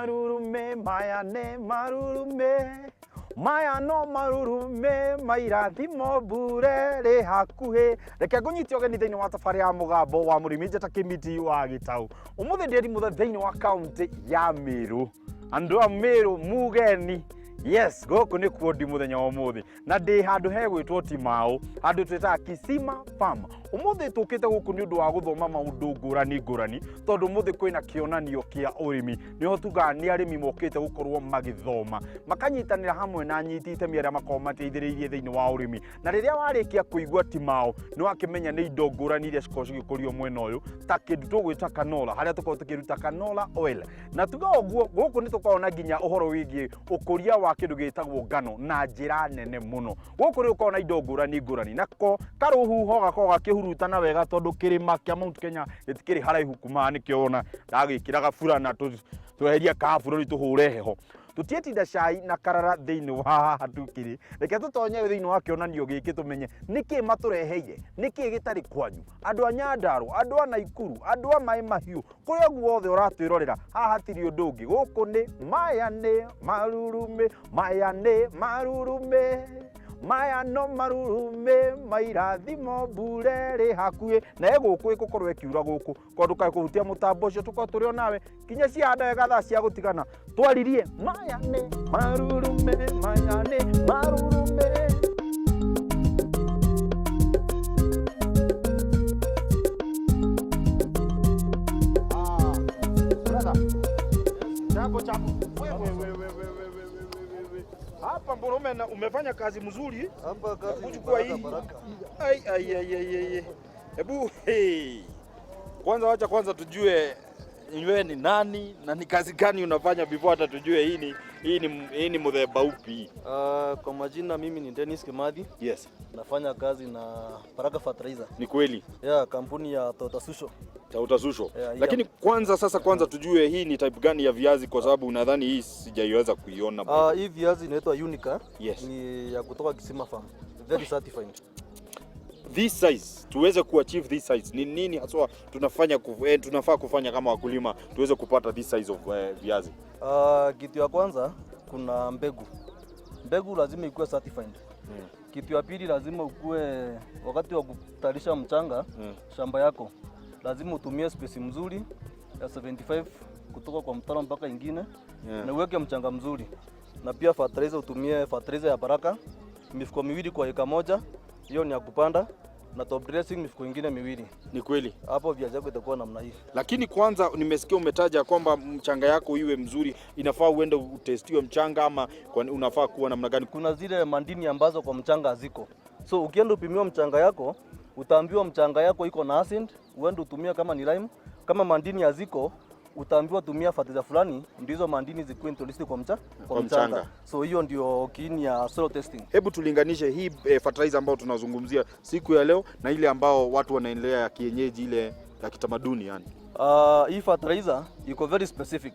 Marurume maya nĩ marurume maya no marurume mairathimo mbure rĩ hakuhĩ. Reke ngũnyite ũgeni thĩinĩ wa tabarĩ ya mũgambo wa mũrĩmi njata Kĩmiti wa Gĩtaũ. Ũmũthĩ ndĩ Rimutha thĩinĩ wa kaũntĩ ya Meru. Andũ a Meru mugeni. Yes, gũkũ nĩkuo ndi mũthenya wa ũmũthĩ na ndĩ handũ hegwĩtwo Timau, handũ twĩtaga Kisima Farm. Ũmũthĩ tũkĩte gũkũ nĩ ũndũ wa gũthoma maũndũ ngũrani ngũrani, tondũ ũmũthĩ kwĩna kĩonanio kĩa ũrĩmi. Nĩho tugaga nĩ arĩmi mokĩte gũkorwo magĩthoma, makanyitanĩra hamwe na anyiti itemi arĩa makoragwo mateithĩrĩirie thĩinĩ wa ũrĩmi. Na rĩrĩa warĩkia kũigua Timau, nĩ wakĩmenya nĩ indo ngũrani iria cikoragwo cigĩkũrio mwena ũyũ, ta kĩndũ tũgwĩta canola, harĩa tũkoragwo tũkĩruta canola oil. Na tuga ũguo, gũkũ nĩ tũkoragwo na nginya ũhoro wĩgiĩ ũkũria wa kĩndũ gĩtagwo ngano na njĩra nene mũno. Gũkũ nĩ gũkoragwo na indo ngũrani ngũrani, nako karũhuho gakoragwo gakĩhurutana wega tondũ kĩrĩma kĩa Mount Kenya gĩtikĩrĩ haraihu kuma haha, nĩkĩo wona ndagĩkĩra gabura na tweheria kabura rĩu tũhũre heho. Tũtiĩtinda cai na karara thĩinĩ wa haha tũkĩrĩ. Reke tũtonye thĩinĩ wa kĩonanio gĩkĩ tũmenye nĩkĩ matũreheire, nĩkĩ gĩtarĩ kwanyu. Andũ a Nyandarua, andũ a Naikuru, andũ a Maĩ Mahiũ, kũrĩa guothe ũratwĩrorera, haha hatirĩ ũndũ ũngĩ. Gũkũ nĩ maya nĩ marurume, maya nĩ marurume, maya no marurume, mairathimo mbure rĩ hakuhĩ. Na ĩgũkũ ĩgũkorwo ĩkiura gũkũ, korwo ndũkae kũhutia mũtambo ũcio, tũkorwo tũrĩ o nawe kinya ciahanda wega thaa cia gũtigana. Twaririe maya nĩ marurume, maya nĩ marurume. Brother, jambo jambo. Wewe, wewe, wewe, wewe, wewe, wewe. Hapa mbona umefanya kazi mzuri? Hapa kazi ni Kuchukua baraka, hii. baraka. Ai, ai, ai, ai, ai. Hebu, hey. Kwanza wacha kwanza tujue wewe ni nani na ni kazi gani unafanya before hata tujue hii ni muthemba upi. Kwa majina mimi ni Dennis Kimathi. Yes. Nafanya kazi na Baraka Fertilizer. Ni kweli. Yeah, kampuni ya Toyota Tsusho. Toyota Tsusho. Yeah, Lakini kwanza sasa kwanza tujue hii ni type gani ya viazi kwa sababu nadhani hii sijaiweza kuiona. Hii viazi inaitwa Unica. Yes. Ni ya kutoka Kisima Farm. Very certified. This size, tuweze kuachieve this size. Ni nini haswa tunafaa kufanya kama wakulima tuweze kupata this size of viazi? Kitu ya kwanza kuna mbegu. Mbegu lazima ikuwe certified. Kitu ya pili lazima ukuwe wakati wa kutayarisha mchanga, shamba yako lazima utumie space mzuri ya 75 kutoka kwa mtaro mpaka ingine, na uweke mchanga mzuri. Na pia fertilizer utumie fertilizer ya Baraka mifuko miwili kwa eka moja, hiyo ni ya kupanda, na top dressing mifuko ingine miwili. Ni kweli. Hapo viazi yako itakuwa namna hii. Lakini kwanza nimesikia umetaja kwamba mchanga yako iwe mzuri, inafaa uende utestiwe mchanga ama unafaa kuwa namna gani? Kuna zile mandini ambazo kwa mchanga haziko. So ukienda upimiwa mchanga yako, utaambiwa mchanga yako iko na acid, uende utumie kama ni lime. Kama mandini haziko, utaambiwa tumia fertilizer fulani, ndizo mandini zikuwe introduced kwa Kwa mchanga. mchanga. So hiyo ndio kiini ya soil testing. Hebu tulinganishe hii fertilizer ambayo tunazungumzia siku ya leo na ile ambao watu wanaendelea ya kienyeji, ile ya kitamaduni yani. Hii fertilizer iko very specific.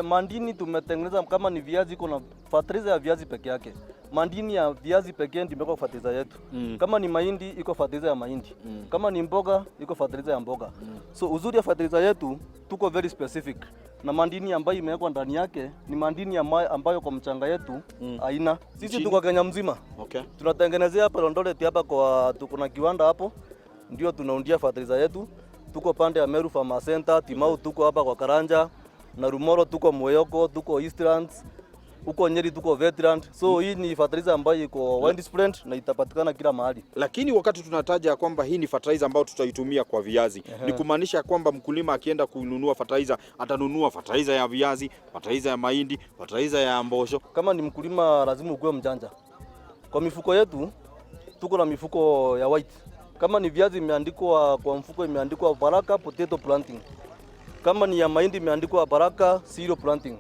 Mandini tumetengeneza kama ni viazi, iko na fertilizer ya viazi peke yake. Mandini ya viazi pekee ndio imewekwa fertilizer yetu. Kama ni mahindi iko fertilizer ya mahindi. Kama ni mboga iko fertilizer ya mboga. So uzuri ya fertilizer yetu tuko very specific. Na mandini ambayo imewekwa ndani yake ni mandini ambayo kwa mchanga yetu haina. Sisi Chini. tuko Kenya mzima. Tunatengenezea hapa Eldoret hapa kwa tuko na kiwanda hapo ndio tunaundia fertilizer yetu. Tuko pande ya Meru Farmer Center, Timau tuko hapa kwa Karanja, na Rumoro tuko Mweyoko, tuko Eastlands, huko Nyeri tuko Veteran. So hii ni fertilizer ambayo iko widespread na itapatikana kila mahali. Lakini wakati tunataja kwamba hii ni fertilizer ambayo tutaitumia kwa viazi, ni kumaanisha kwamba mkulima akienda kununua fertilizer atanunua fertilizer ya viazi, fertilizer ya mahindi, fertilizer ya mbosho. Kama ni mkulima lazima ukuwe mjanja. Kwa mifuko yetu tuko na mifuko ya white. Kama ni viazi imeandikwa kwa mfuko imeandikwa Baraka potato planting. Kama ni ya mahindi imeandikwa Baraka cereal planting.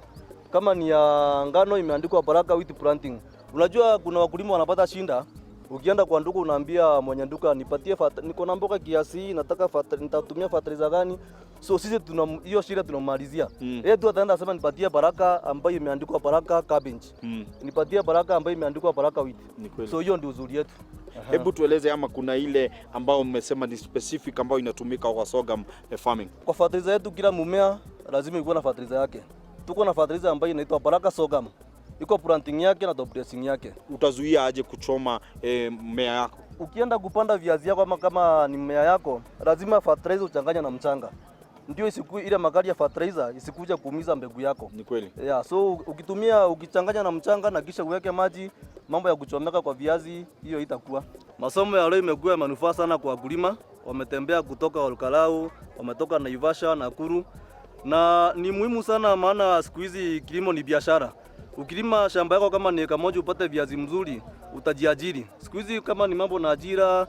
Kama ni ya ngano imeandikwa Baraka wheat planting. Unajua kuna wakulima wanapata shinda. Ukienda kwa nduka unaambia mwenye duka nipatie niko na mboga kiasi, nataka nitatumia fertilizer gani? So sisi tuna hiyo shida tunamalizia. Yeye tu ataenda asema nipatie Baraka ambayo imeandikwa Baraka cabbage. Nipatie Baraka ambayo imeandikwa Baraka wheat. Ni kweli. So hiyo ndio uzuri yetu. Hebu tueleze ama kuna ile ambao mmesema ni specific ambayo inatumika kwa sorghum farming. Kwa fertilizer yetu kila mmea lazima ikuwe na fertilizer yake. Tuko na fertilizer ambayo inaitwa Baraka Sorghum, iko planting yake na top dressing yake. Utazuia aje kuchoma mmea yako? Ukienda kupanda viazi yako ama kama ni mmea yako, lazima fertilizer uchanganye na mchanga, ndio isiku ile makali ya fertilizer isikuja kuumiza mbegu yako. Ni kweli. Yeah, so ukitumia ukichanganya na mchanga na kisha uweke maji, mambo ya kuchomeka kwa viazi hiyo itakuwa. Masomo ya leo imekuwa ya manufaa sana kwa wakulima. Wametembea kutoka Olkalau, wametoka Naivasha, Nakuru, na ni muhimu sana, maana siku hizi kilimo ni biashara. Ukilima shamba yako kama ni eka moja upate viazi mzuri, utajiajiri. Siku hizi kama ni mambo na ajira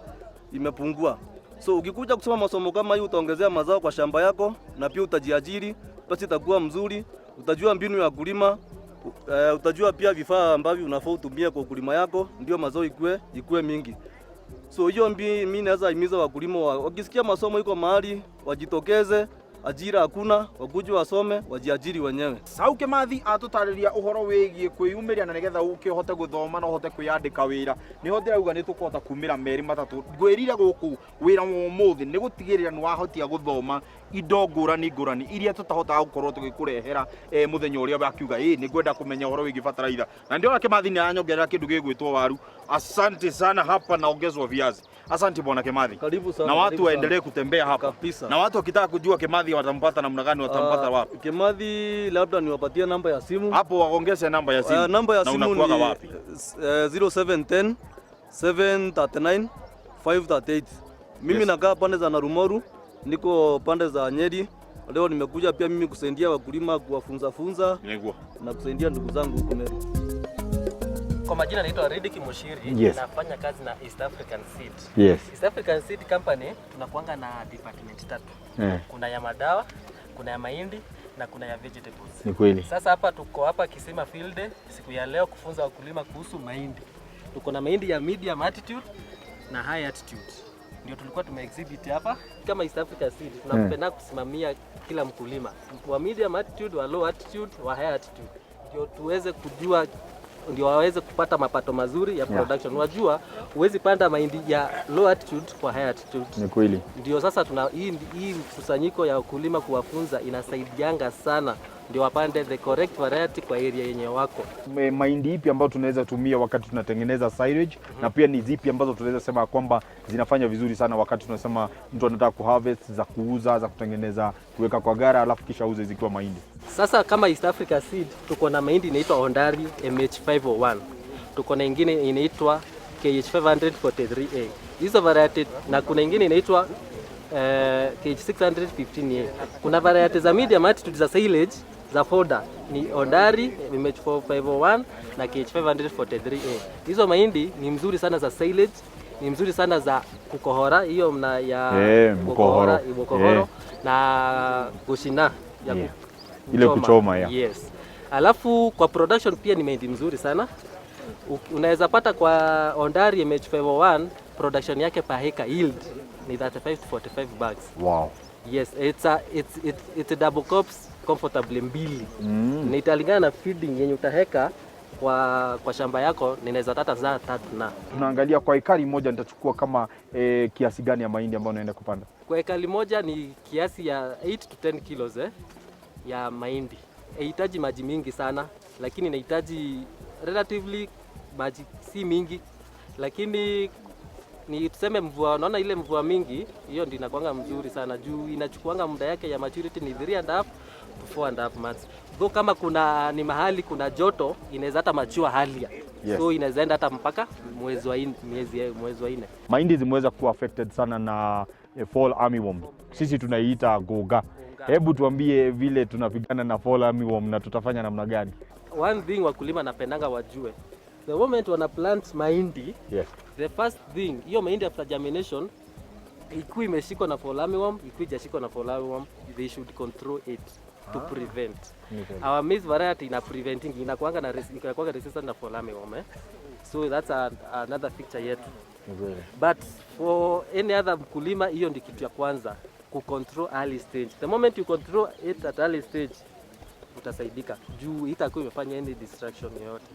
imepungua. So ukikuja kusoma masomo kama hii utaongezea mazao kwa shamba yako na pia utajiajiri, pesa itakuwa mzuri, utajua mbinu ya kulima, utajua pia vifaa ambavyo unafaa utumie kwa ukulima yako, ndio mazao ikue mingi. So hiyo mimi naweza himiza wakulima wakisikia masomo iko mahali wajitokeze, ajira hakuna, wakuje wasome, wajiajiri wenyewe. Sau Kimathi atũtarĩria ũhoro wĩgiĩ kwĩyumĩria na nĩgetha ũkĩhote gũthoma na ũhote kwĩyandĩka wĩra. Nĩho ndĩrauga nĩ tũkũhota kumĩra merĩ matatũ. Ngwĩrire gũkũ wĩra wa ũmũthĩ nĩ gũtigĩrĩra nĩ wahotia gũthoma indo ngũrani ngũrani iria tũtahotaga gũkorwo tũgĩkũrehera mũthenya ũrĩa wakiuga ĩ nĩ ngwenda kũmenya ũhoro wĩgiĩ bataraitha. Na ndĩrona Kimathi nĩ aranyongerera kĩndũ gĩgwĩtwo waru. Asante sana, hapa naongezwa viazi. Asante bwana Kimathi. Karibu sana. Na watu Karibu sana. Waendelee kutembea hapa. Kabisa. Na watu wakitaka kujua Kimathi watampata namna gani, watampata wapi? Kimathi, labda niwapatie namba ya simu. Hapo waongeze namba ya simu. Namba ya Na simu unakuwaga ni wapi? 0710 739 538. Mimi nakaa pande za Narumoru, niko pande za Nyeri. Leo nimekuja pia mimi kusaidia wakulima kuwafunza funza Niguo. Na kusaidia ndugu zangu huko Meru. Kwa majina naitwa Riddick Mushiri, nafanya kazi na East African Seed. East African Seed Company tunakuanga na department tatu. Kuna ya madawa, kuna ya mahindi na kuna ya vegetables. Ni kweli. Sasa hapa tuko hapa Kisima Field Day siku ya leo kufunza wakulima kuhusu mahindi. Tuko na mahindi ya medium altitude na high altitude. Ndio tulikuwa tume exhibit hapa kama East Africa Seed tunapenda kusimamia kila mkulima wa medium altitude, wa low altitude, wa high altitude, ndio tuweze kujua, ndio waweze kupata mapato mazuri ya production. Wajua huwezi panda mahindi ya low altitude kwa high altitude. Ni kweli. Ndio sasa tuna hii mkusanyiko ya wakulima kuwafunza inasaidianga sana, ndio wapande the correct variety kwa area yenye wako. Mahindi ipi ambayo tunaweza tumia wakati tunatengeneza silage, na pia ni zipi ambazo tunaweza sema kwamba zinafanya vizuri sana wakati tunasema mtu anataka kuharvest, za kuuza, za kutengeneza, kuweka kwa gara alafu kisha auze zikiwa mahindi? Sasa kama East Africa Seed tuko na mahindi inaitwa Ondari MH501, tuko na ingine inaitwa KH543A, hizo variety, na kuna ingine inaitwa KH615A. Kuna variety za medium altitude za silage za fodder ni Ondari MH4501 na KH543A. Hizo mahindi ni mzuri sana za silage, ni mzuri sana za kukohora hiyo mna ya Mkohoro. kukohora, mkohoro na kushina ya Ile kuchoma, yeah. Yes. Alafu kwa production pia ni mahindi mzuri sana. Unaweza pata kwa Ondari MH501 production yake per acre yield ni 35 to 45 bags. Yes, it's a double crops comfortably mbili. Na italingana na feeding yenye utaheka kwa shamba yako, ninaweza tata zaa tatu na Tunaangalia kwa ekari moja nitachukua kama kiasi gani ya mahindi ambayo naenda kupanda? Kwa ekari moja ni kiasi ya 8 to 10 kilos ya mahindi. Haihitaji maji mingi sana, lakini inahitaji relatively maji si mingi, lakini ni tuseme mvua, unaona ile mvua mingi hiyo ndio inakuanga mzuri sana juu inachukuanga muda yake ya maturity ni 3 and a half to 4 and a half months. Though kama kuna ni mahali kuna joto inaweza hata mature earlier. So inaweza enda hata mpaka mwezi wa nne, mwezi wa nne. Mahindi zimeweza kuwa affected sana na fall armyworm. Sisi tunaiita goga. Hebu tuambie vile tunapigana na fall armyworm na tutafanya namna gani? One thing wakulima napendanga wajue, the moment wana plant mahindi, the first thing, hiyo mahindi after germination, ikuwa imeshikwa na fall armyworm, ikuwa ijashikwa na fall armyworm, they should control it to prevent. Our maize variety ina preventing, inakuanga resistant na fall armyworm, eh? So that's another feature yetu. But for any other mkulima, hiyo ndio kitu ya kwanza, kucontrol early stage. The moment you control it at early stage, utasaidika juu itakuwa imefanya any destruction yoyote.